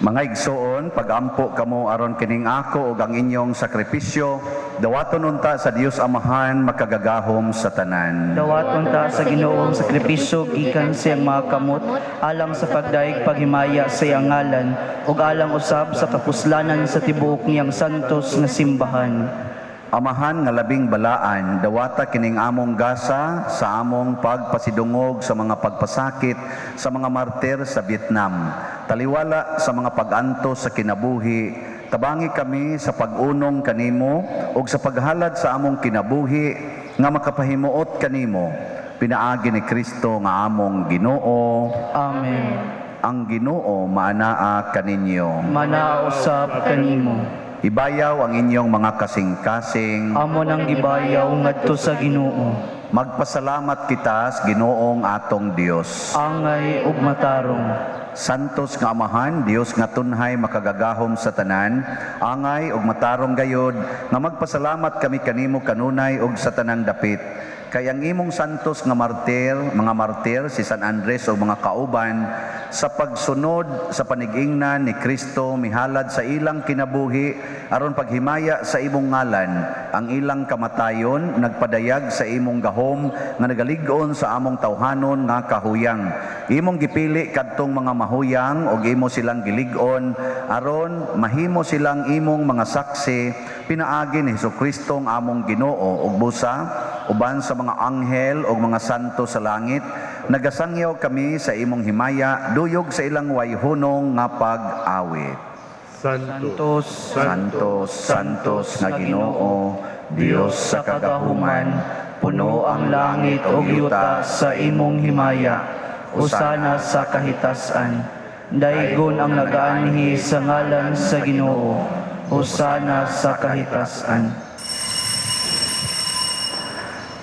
Mga igsoon, pagampo kamo aron kining ako ug ang inyong sakripisyo, dawaton unta sa Dios Amahan makagagahom sa tanan. Dawaton ta sa Ginoo ang sakripisyo gikan sa iyang mga kamot alang sa pagdayeg paghimaya sa iyang ngalan ug alang usab sa kapuslanan sa tibuok niyang santos nga simbahan. Amahan nga labing balaan, dawata kining among gasa sa among pagpasidungog sa mga pagpasakit sa mga martir sa Vietnam. Taliwala sa mga pag-antos sa kinabuhi, tabangi kami sa pag-unong kanimo ug sa paghalad sa among kinabuhi nga makapahimuot kanimo. Pinaagi ni Kristo nga among Ginoo. Amen. Ang Ginoo maanaa kaninyo. Manaa usab kanimo. Ibayaw ang inyong mga kasing-kasing. Amo nang gibayaw ngadto sa Ginoo. Magpasalamat kita sa Ginoong atong Dios. Angay ug matarong. Santos nga Amahan, Dios nga tunhay makagagahom sa tanan, angay ug matarong gayod nga magpasalamat kami kanimo kanunay ug sa tanang dapit. Kay ang imong santos nga martir, mga martir si San Andres ug mga kauban sa pagsunod sa panigingnan ni Kristo mihalad sa ilang kinabuhi aron paghimaya sa imong ngalan. Ang ilang kamatayon nagpadayag sa imong gahom nga nagalig-on sa among tawhanon nga kahuyang. Imong gipili kadtong mga mahuyang ug imo silang gilig-on aron mahimo silang imong mga saksi pinaagi ni Hesukristo ang among Ginoo ug busa uban sa mga anghel ug mga santo sa langit nagasangyaw kami sa imong himaya duyog sa ilang wayhunong nga pag-awit. Santo, Santos, Santos, Santos nga Ginoo, Dios sa kagahuman, puno ang langit ug yuta sa imong himaya. Usana sa kahitasan. Daygon ang nagaanhi sa ngalan sa Ginoo. Hosana sa kahitasan.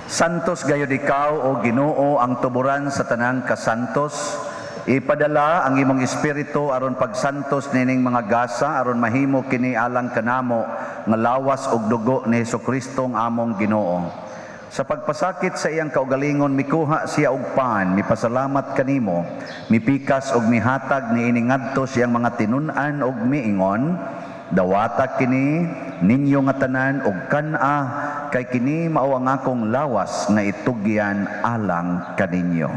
Santos gayud ikaw o Ginoo ang tuburan sa tanang kasantos. Ipadala ang imong espiritu aron pagsantos nining mga gasa aron mahimo kini alang kanamo nga lawas ug dugo ni Hesukristo ang among Ginoo. Sa pagpasakit sa iyang kaugalingon mikuha siya og pan, mipasalamat kanimo, mipikas og mihatag niini ngadto siyang mga tinun-an og miingon, dawata kini ninyo nga tanan og kan-a kay kini mao ang akong lawas nga itugyan alang kaninyo.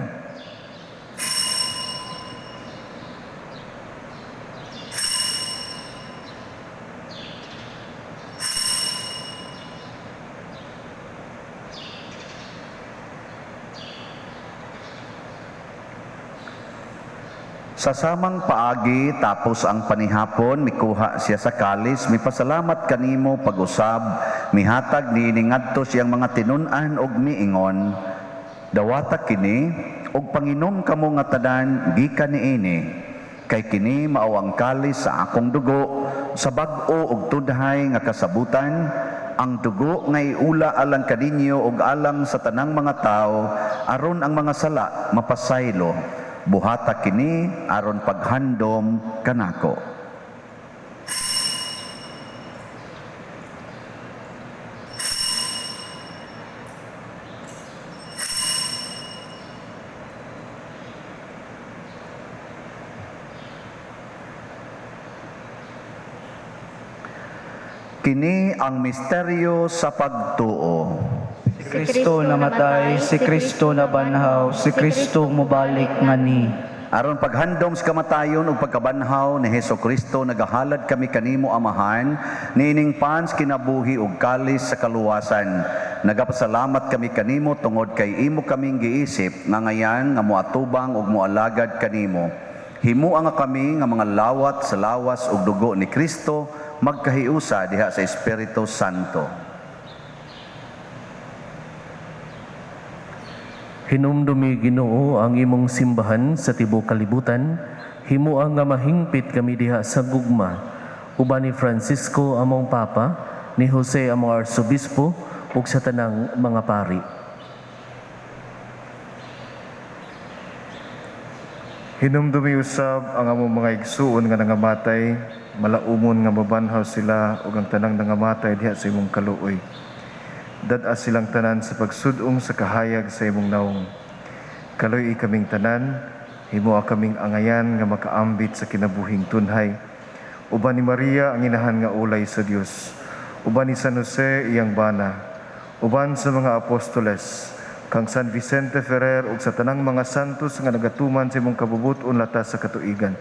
Sa samang paagi, tapos ang panihapon, mikuha siya sa kalis, mipasalamat kanimo pag-usab, mihatag niini ngadto siyang mga tinun-an og miingon, dawata kini og panginom kamo nga tanan gikan niini, kay kini mao ang kalis sa akong dugo, sa bag-o og tudhay nga kasabutan, ang dugo nga iula alang kaninyo og alang sa tanang mga tawo, aron ang mga sala mapasaylo. Buhata kini aron paghandom kanako. Kini ang misteryo sa pagtuo. Si Kristo namatay, si Kristo nabanhaw, si Kristo mobalik ngani. Aron paghandom sa kamatayon ug pagkabanhaw ni Hesukristo, nagahalad kami kanimo Amahan, niining pans kinabuhi ug kalis sa kaluwasan. Nagapasalamat kami kanimo tungod kay imo kaming giisip nga ngayan nga moatubang ug moalagad kanimo. Himua nga kami nga mga lawat sa lawas ug dugo ni Kristo magkahiusa diha sa Espiritu Santo. Hinumdumi Ginoo ang imong simbahan sa tibuok kalibutan, himua nga mahingpit kami diha sa gugma, uban ni Francisco among Papa, ni Jose among Arsobispo, ug sa tanang mga pari. Hinumdumi usab ang among mga igsuon nga nangamatay, malaumon nga mabanhaw sila ug ang tanang nangamatay diha sa imong kaluoy. Dad-a silang tanan sa pagsudong sa kahayag sa imong naong. Kaluoy kaming tanan, himoa kaming angayan nga makaambit sa kinabuhing tunhay. Uban ni Maria ang inahan nga ulay sa Dios. Uban ni San Jose iyang bana. Uban sa mga apostoles, kang San Vicente Ferrer ug sa tanang mga santos nga nagatuman sa imong kabubut-on latas sa katuigan.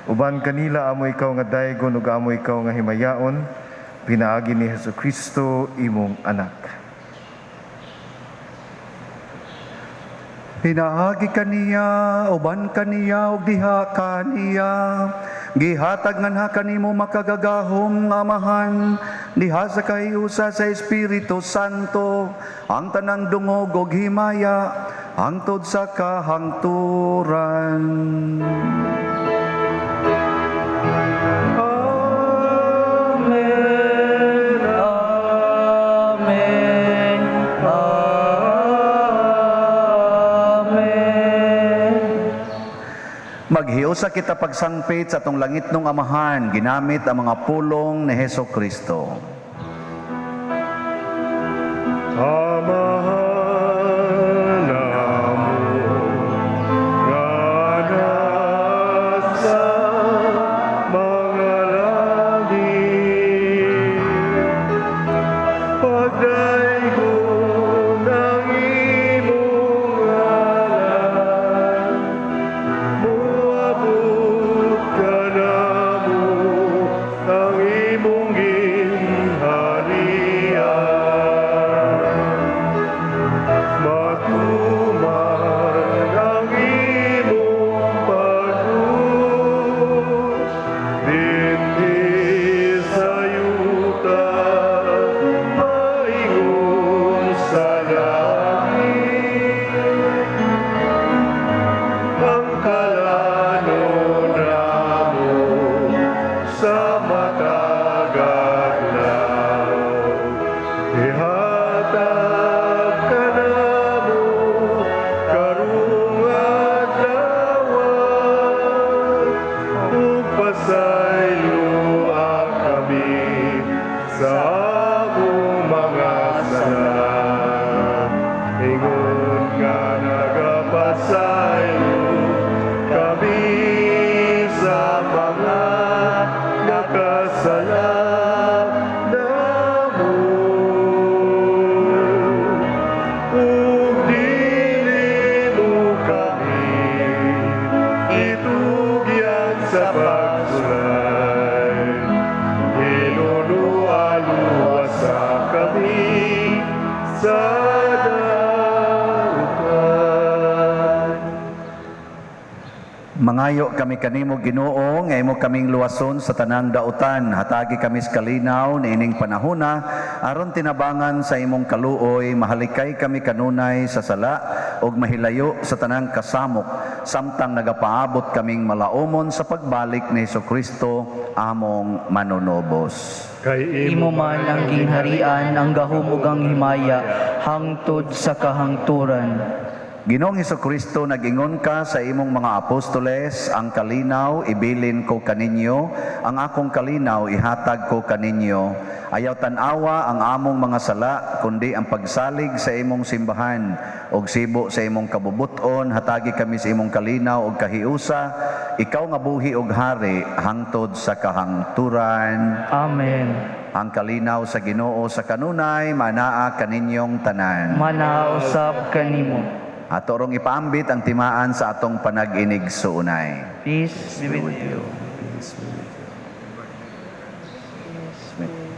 Uban kanila amo ikaw nga daygon ug amo ikaw nga himayaon, pinaagi ni Hesukristo imong anak. Pinaagi kaniya, uban kaniya, ug diha kaniya. Gihatag nganha kanimo makagagahom nga Amahan, diha sa kahiusa sa Espiritu Santo, ang tanang dungog ug himaya, hangtod sa kahangturan. Amen. Amen. Amen. Maghiusa kita pagsangpit sa atong langit nung Amahan, ginamit ang mga pulong ni Heso Kristo. Amahan namo nga nasa mga langit, pagdaygon ang imong ngalan, moabot kanamo ang imong gingharian. Matuman ang imong pagbuot dinhi sa yuta, maingon sa langit. Ang kalanon namo sa matag adlaw, ihatag kanamo karong adlaw, ug pasayloa kami sa among mga sala, ingon nga nagapasaylo kami sa mga nakasala namo. Ug dili mo kami itugyan sa pagsulay, hinunoa luwasa kami sa dautan. Mangayo kami kanimo, Ginoo, nga imo kaming luwason sa tanang dautan. Hatagi kami sa kalinaw niining panahona aron tinabangan sa imong kaluoy mahalikay kami kanunay sa sala ug mahilayo sa tanang kasamok samtang nagapaabot kaming malaumon sa pagbalik ni Hesukristo among manunubos. Kay Imo man ang gingharian, ang gahom ug ang himaya, hangtod sa kahangturan. Ginoong Hesukristo, nag-ingon ka sa imong mga apostoles, ang kalinaw ibilin ko kaninyo, ang akong kalinaw ihatag ko kaninyo. Ayaw tan-awa ang among mga sala, kundi ang pagsalig sa imong simbahan ug sibo sa imong kabubuton, hatagi kami sa imong kalinaw ug kahiusa, ikaw nga buhi ug hari hangtod sa kahangturan. Amen. Ang kalinaw sa Ginoo sa kanunay manaa kaninyong tanan. Manausab kanimo. Ato rong ipaambit ang timaan sa atong panag-inig suunay. Peace be with you. Peace be with you.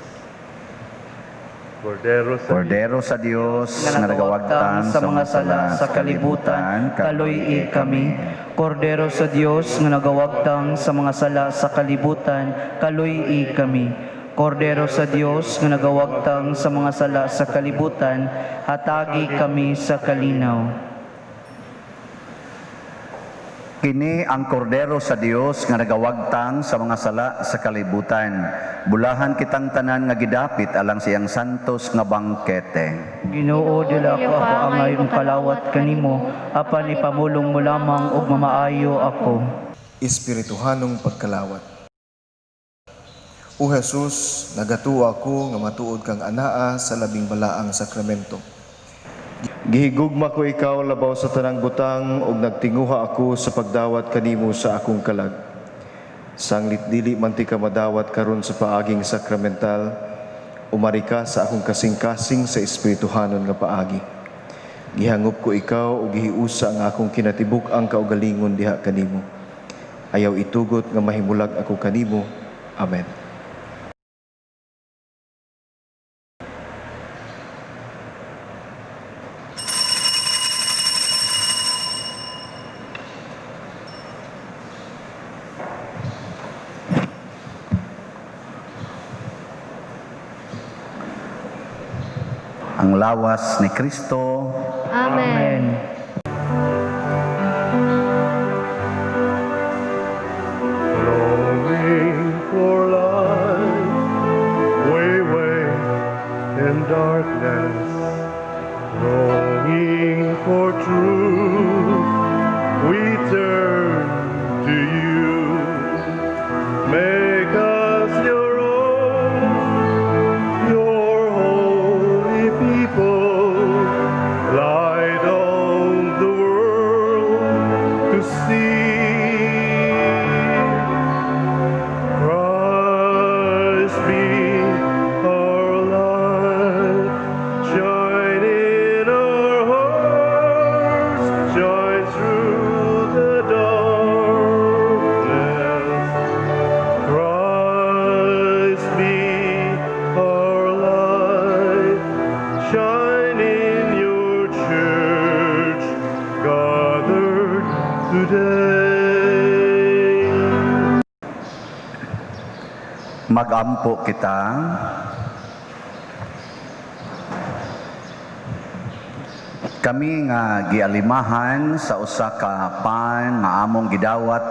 Kordero sa Kordero sa Dios nga nagawagtang sa mga sala sa kalibutan, kaloy-i kami. Kordero sa Dios nga nagawagtang sa mga sala sa kalibutan, kaloy-i kami. Kordero sa Dios nga nagawagtang sa mga sala sa kalibutan, hatagi kami sa kalinaw. Kini ang kordero sa Dios nga nagawagtang sa mga sala sa kalibutan. Bulahan kitang tanan nga gidapit alang siyang santos nga bangkete. Ginoo, dila ako ako angay kalawat kanimo, apan ipamulong mo lamang ug mamaayo ako. Espirituhanong pagkalawat. O Jesus, nagatuo ako nga matuod kang anaa sa labing balaang sakramento. Gihigugma ko ikaw labaw sa tanang butang ug nagtinguha ako sa pagdawat kanimo sa akong kalag. Sanglit dili man tika madawat karon sa paaging sakramental, umari ka sa akong kasing-kasing sa espirituhanon nga paagi. Gihangop ko ikaw ug gihiusa ang akong kinatibuk-ang kaugalingon diha kanimo. Ayaw itugot nga mahimulag ako kanimo. Amen. Ang lawas ni Kristo. Amen. Longing for light, we wait in darkness. Longing for truth, we turn to you. Make us your own, your holy people, light of the world to see. Christ be our light, shine in our hearts, shine through the darkness. Christ be our light, shine in your church, gathered today. Magampo kita. Kami nga gialimahan sa usa ka pan nga among gidawat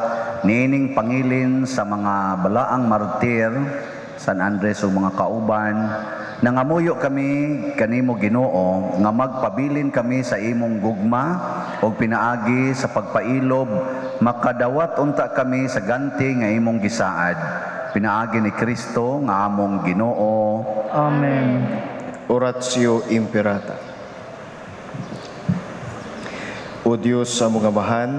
niining pangilin sa mga balaang martir San Andres ug mga kauban, nangamuyo kami kanimo Ginoo nga magpabilin kami sa imong gugma ug pinaagi sa pagpailob makadawat unta kami sa ganti nga imong gisaad, pinaagi ni Kristo nga among Ginoo. Amen. Oratio Imperata. O Dios sa among Amahan,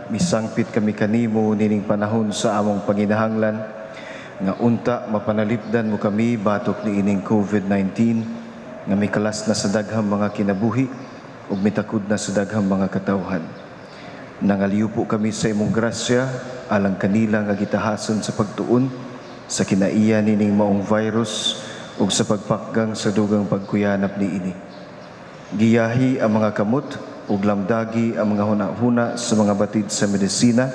misangpit kami kanimo nining panahon sa among panginahanglan nga unta mapanalipdan mo kami batok niining COVID-19 nga mikalas na sa daghang mga kinabuhi ug mitakod na sa daghang mga katawhan. Nangaliw po kami sa imong grasya alang kanila nga gitahason sa pagtuon sa kinaiya nining maong virus ug sa pagpakgang sa dugang pagkuyanap niini. Giyahi ang mga kamot ug lamdagi ang mga huna-huna sa mga batid sa medisina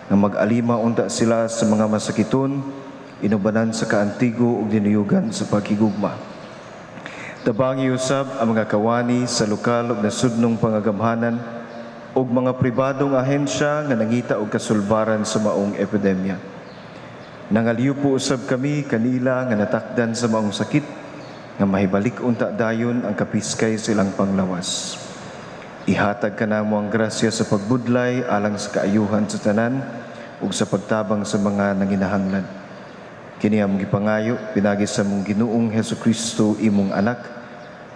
nga mag-alima unta sila sa mga masakiton, inubanan sa kaantigo ug dinuyugan sa paghigugma. Tabangi usab ang mga kawani sa lokal ug nasudnong pangagamhanan ug mga pribadong ahensya nga nangita og kasulbaran sa maong epidemya. Nangaliw po usab kami kanila nga natakdan sa maong sakit nga mahibalik unta dayon ang kapiskay silang panglawas. Ihatag kanamo ang grasya sa pagbudlay alang sa kaayuhan sa tanan ug sa pagtabang sa mga nanginahanglan. Kini among gipangayo pinagi sa among Ginoong Hesukristo, imong anak,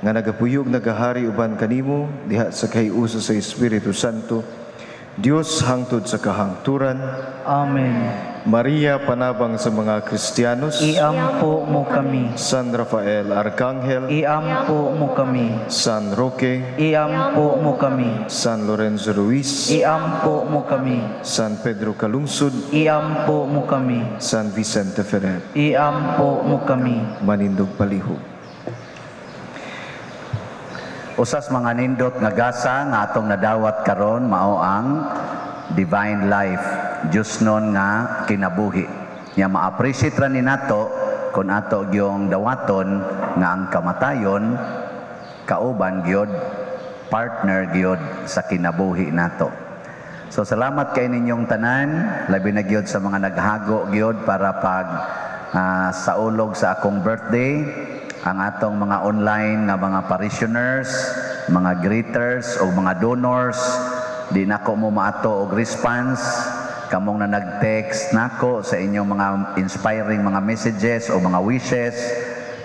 nga nagapuyog nagahari uban kanimo diha sa kahiusa sa Espiritu Santo, Dios hangtod sa kahangturan. Amen. Maria, panabang sa mga Kristiyanos. Iampo mo kami. San Rafael Arcangel. Iampo mo kami. San Roque. Iampo mo kami. San Lorenzo Ruiz. Iampo mo kami. San Pedro Calungsod. Iampo mo kami. San Vicente Ferrer. Iampo mo kami. Manindog palihog. Usas mga nindot nga gasa nga atong nadawat karon mao ang divine life, Diyos nun nga kinabuhi. Nya ma-appreciate ra ni nato kung ato gyung dawaton nga ang kamatayon kauban gyud, partner gyud sa kinabuhi nato. So salamat kay ninyong tanan, labi na gyud sa mga naghago gyud para pag saulog sa akong birthday, ang atong mga online nga mga parishioners, mga greeters o mga donors, di nako mo maato og response kamong na nag-text nako sa inyong mga inspiring mga messages o mga wishes.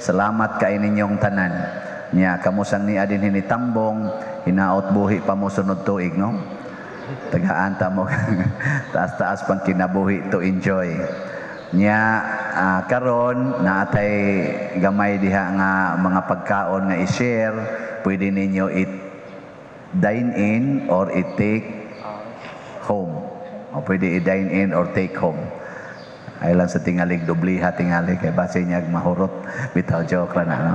Salamat kay ninyong tanan. Nya kamo sang niya din hinitambong, hinaot buhi pa mo sunod tuig, no? Tagaan ta mo taas-taas pang kinabuhi to enjoy. Nya karon naatay gamay diha nga mga pagkaon nga i-share, pwede ninyo i-dine in or i-take home. O pwede i-dine in or take home. Ay lang sa tingalig, dobliha tingali kay base niya mahurot. Bitaw, joke ra na, no?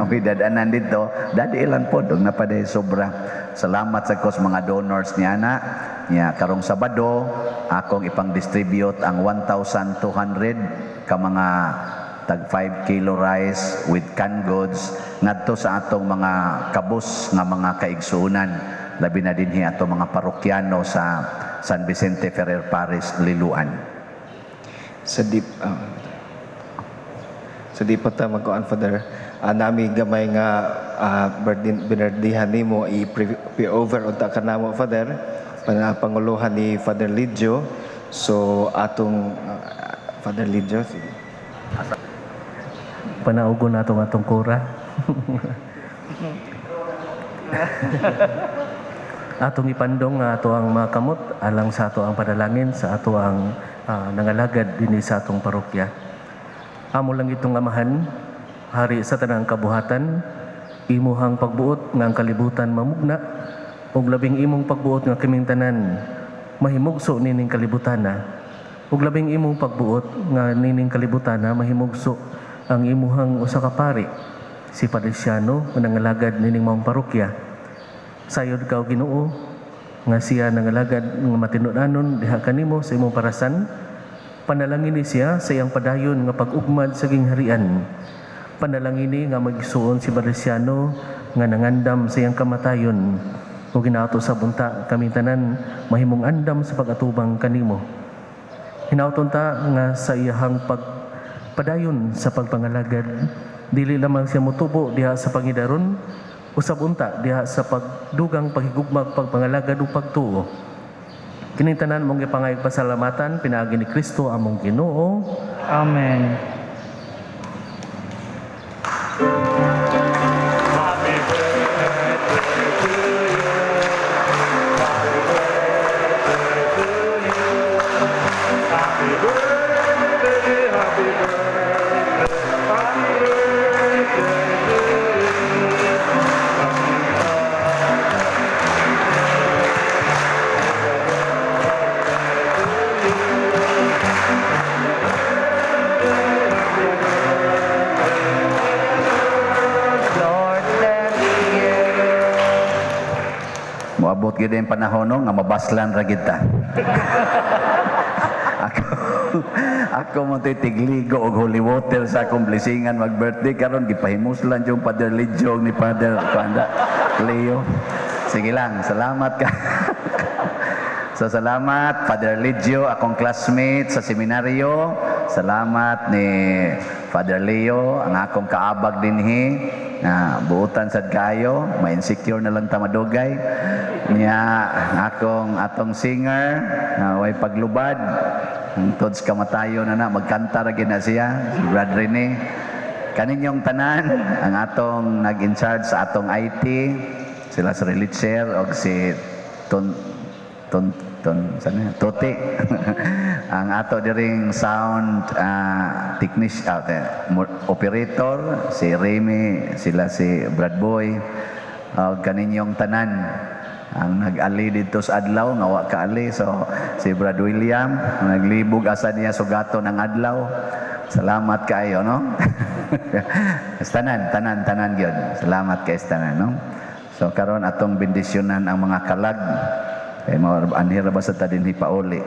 May dadanan dito, dadi ilang po, dog na paday sobra. Salamat sa kos mga donors niya na. Niya karong Sabado, akong ipang-distribute ang 1,200 ka mga tag 5 kilo rice with canned goods ngadto sa atong mga kabus nga mga kaigsuonan, labi na dinhi atong mga parokyano sa San Vicente Ferrer Parish, Liloan. Sa di pa ta magkuan, Father, nami gamay nga birthday nimo i-over unta ka namo, Father, panguluhan ni Father Lidio. So atong Father Lidio, sige. Panaugon nato ang atong kura. Atong ipandong nga ato ang mga kamot alang sa ato ang panalangin sa ato ang nangalagad dinhi sa atong parokya. Amo lang itong Amahan, hari sa tanang kabuhatan, imuhang pagbuot nga ang kalibutan mamugna, ug labing imong pagbuot nga kaming tanan mahimugso nining kalibutana, ug labing imong pagbuot nga nining kalibutana mahimugso ang imuhang usa ka pari, si Padre Ciano, nga nangalagad nining maong parokya. Sayod ka, o Ginoo, nga siya nangalagad nga matinud-anon diha kanimo sa imong parasan. Panalangin ni siya sa iyang padayon nga pag-ugmad sa gingharian. Panalangin ni nga magsuon si Padre Ciano nga nangandam sa iyang kamatayon. O ginato sa bunta kami tanan mahimong andam sa pag-atubang kanimo. Hinauton ta nga sa iyahang pagpadayon sa pagpangalagad, dili lamang siya motubo diha sa pangidaron, usab unta diha sa pagdugang paghigugmag, pagpangalagad ug pagtuo. Kining tanan mong gipangayog pasalamatan pinaagi ni Kristo among Ginoo. Amen. Happy birthday to you. Happy birthday to you. Happy birthday, happy birthday, happy birthday to you. Happy Lord bless you. Moabot gyud ang panahon, no, nga mabaslan ra gid ta. Ako mo tigligo og holy water sa akong blessingan mag-birthday karon, gipahimuslan yung Father Lidio ni Father Panda Leo. Sige lang, salamat ka. So salamat Father Lidio, akong classmate sa seminaryo. Salamat ni Father Leo, ang akong kaabag dinhi na buutan sad kayo, ma-insecure na lang ta madugay. Niya akong atong singer na way paglubad. Hangtod sa kamatayon na na magkanta ra gid na siya, si Brad Rene. Kaninyong tanan, ang atong nag-in-charge sa atong IT, sila sa Relitzer og si Ton Ton Ton sana Tote. Ang ato diring sound technician, operator si Remy, sila si Brad Boy, og kaninyong tanan ang nag-ali dito sa adlaw nga wa kaali, so si Brad William naglibog asa niya sugaton ang adlaw. Salamat kaayo, no? Tanan tanan tanan gyud, salamat kay tanan, no? So karon atong bendisyonan ang mga kalag kay mao anhira ba sa ta dinhi pauli.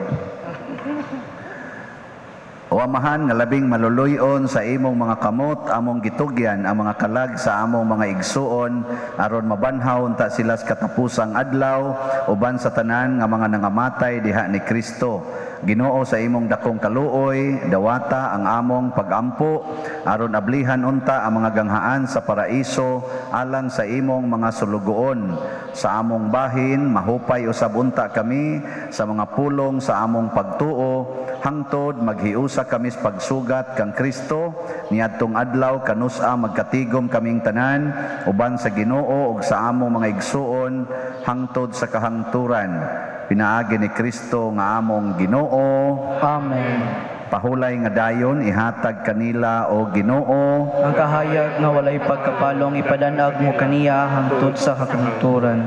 O Amahan nga labing maluluyon, sa imong mga kamot among gitugyan ang mga kalag sa among mga igsuon aron mabanhaw unta sila sa katapusang adlaw uban sa tanan nga mga nangamatay diha ni Kristo. Ginoo, sa imong dakong kaluoy, dawata ang among pagampo aron ablihan unta ang mga ganghaan sa paraiso alang sa imong mga sulugoon. Sa among bahin, mahupay usab unta kami sa mga pulong sa among pagtuo hangtod maghiusa kami sa pagsugat kang Kristo niadtong adlaw kanusa magkatigom kaming tanan uban sa Ginoo ug sa among mga igsuon hangtod sa kahangturan. Pinaagi ni Kristo nga among Ginoo. Amen. Pahulay nga dayon ihatag kanila o Ginoo ang kahayag nga walay pagkapalong ipadanag mo kaniya hangtod sa kahangturan.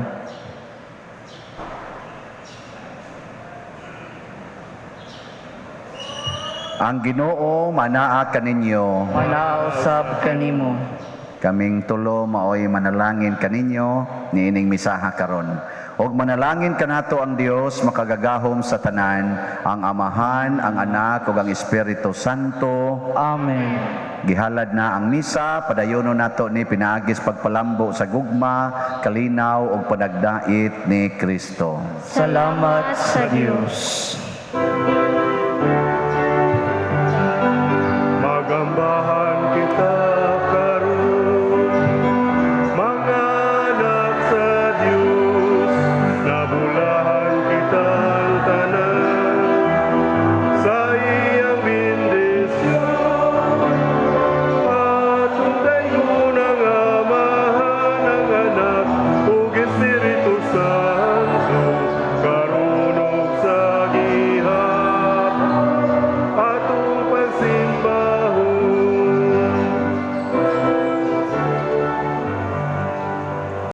Ang Ginoo manaa kaninyo. Manausab kanimo. Kaming tulo maoy manalangin kaninyo niining misaha karon. Og manalangin kanato ang Dios makagagahom sa tanan, ang Amahan, ang Anak ug ang Espiritu Santo. Amen. Gihalad na ang misa, padayono nato ni pinaagis pagpalambo sa gugma, kalinaw ug panagdait ni Kristo. Salamat sa Dios. Dios.